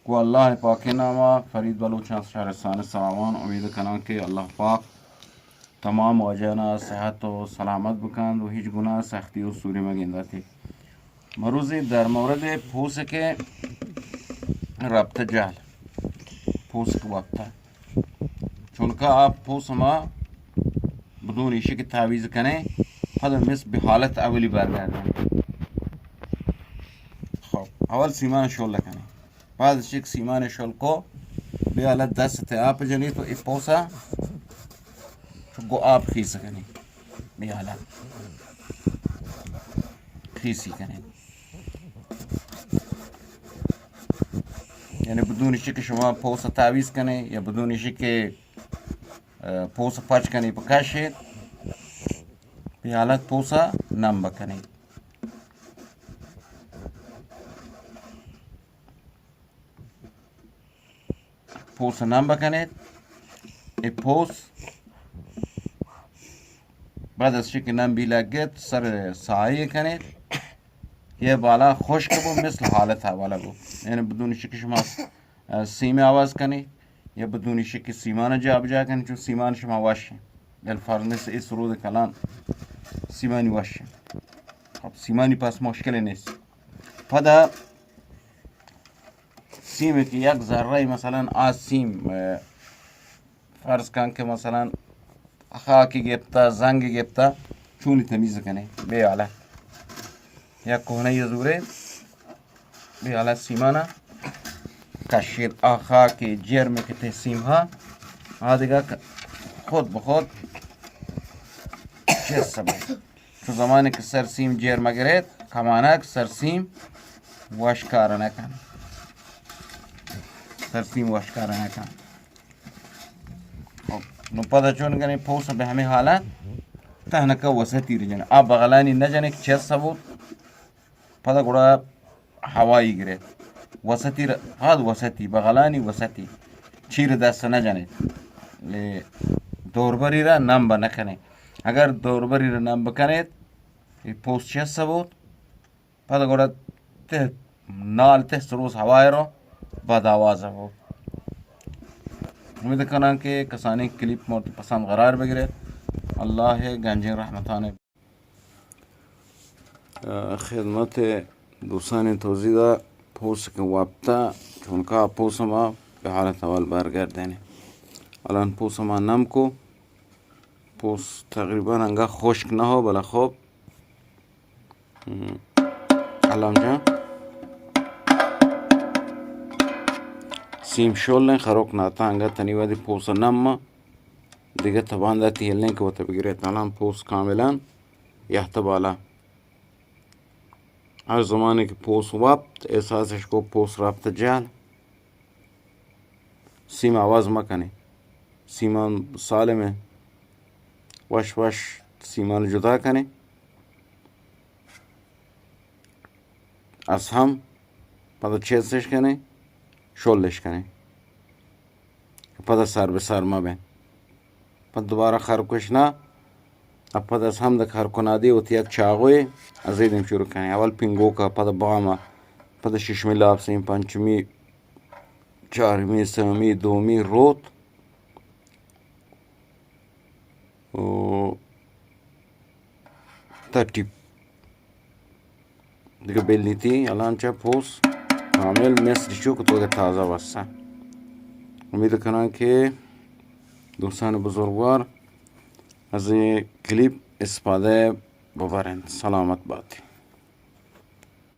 گوں اللہ پاکیں ناما فرید بلوچاں شہرستان سراوان، امید کناں کہ اللہ پاک تمام واجہانا صحت و سلامت بکنت و ہچ گناہ سختی و سوری مگنداتی۔ مروزی در مورد پوسک ربط جہل، پوسک وپتا، چونکہ آ پوس ما بدون ایشی کہ تعویز کنیں، پد مس بہ حالت اولی برگردیں۔ خب، اول سیمان شل کنیں۔ بعد شک سیمان شل کو، بے حالت دست تے آپ جنی تو ای پوسا چو گو آپ خیس کنی۔ بے حالت خیسی کنی۔ یعنی بدون شک شما پوسا تعویز کنی یا بدون شک، اه، پوسا پچ کنی پکاشید۔ بے حالت پوسا نم بکنی۔ پوس نم بکنیت۔ اے پوس بعد از چی کہ نم بی لگت، سر ساہی کنیت۔ یہ بالا خشک بو، مثل حالت حوالہ بو۔ یعنی بدون شک شما، اه، سیم آواز کنی یا بدون شک سیمان جا بجا کنی، چون سیمان شما وش ہیں۔ بالفرض مثل اس رود کلان سیمانی وش ہیں۔ خب سیمانی پاس مشکل نیست۔ پدا سیم کہ یک ذرہ مثلاً آ سیم، اه، فرض کن کہ مثلاً خاکی گپتا، زنگ گپتا، چونی تمیز کنے؟ بے حالا یک کوہنہ یہ زورے، بے حالا سیمانا کشید، آ خاکی جرم کہ تے سیم ہا، آ دیگا ک-، خود بخود چیز سبب۔ چو زمانے کہ سر سیم جیر مگریت، کمانک سر سیم وش کار نکن۔ سر سیم وش کار نکن۔ خب، نو پدا چون کنی پوس بہ ہمیں حالت تہنکا وسطی رجن۔ آ بغلانی نہ جنے کہ چیز سبوت۔ پدا گڑا ہوائی گرے۔ وسطی ر-، پاد وسطی، بغلانی وسطی۔ چیر دست نہ جنے۔ لے دوربری را نم بہ نہ کنے۔ اگر دوربری را نم بکنیت، اے پوست چہ سبوت، پدا گڑا تہ نال تہ سروز ہوائے رو بد آواز بوت۔ امید کناں کہ کسانی کلیپ مورد پسند قرار بگرے۔ اللہ گنجیں رحمتانے۔ خدمت دوستانی توضیح دا، پوس کہ وپتا، چونکا پوس ما بہ حالت اول برگردینی۔ الان پوس ما نم کو، پوس تقریباً انگا خشک نہ ہو، بلے خب، ہم، الان جان سیم شول ہیں، خروک ناتا انگا تنی ودی پوس نم ما۔ دگہ تبانداتی ہلیں کہ وت بگرے تالان پوس کاملاً یہت بالا۔ ہر زمانے کہ پوس وپت، احساسش کو پوس رپت جہل۔ سیم آواز مکنے۔ سیمان سالم ہے۔ وش وش سیمان جدا کنے۔ از ہم پدا چیزش کنے، شلش کنے۔ پدا سر بہ سر مبین۔ پدا دوبارہ خرکش نہ، اب پدا از ہم دک ہر کنادی وتی یک چاغوے از ایدم شروع کنے۔ اول پنگوکا، پدا باما، پدا ششمی لاپسیں، پنچمی، چارمی، سومی، دومی، روت۔ و تٹی دگہ بلیتی الان چہ پوس کامل مصر چو کہ تو تازہ وسا۔ امید کناں کہ دوستان بزرگوار از این کلیپ استفادہ ببرن۔ سلامت باتی۔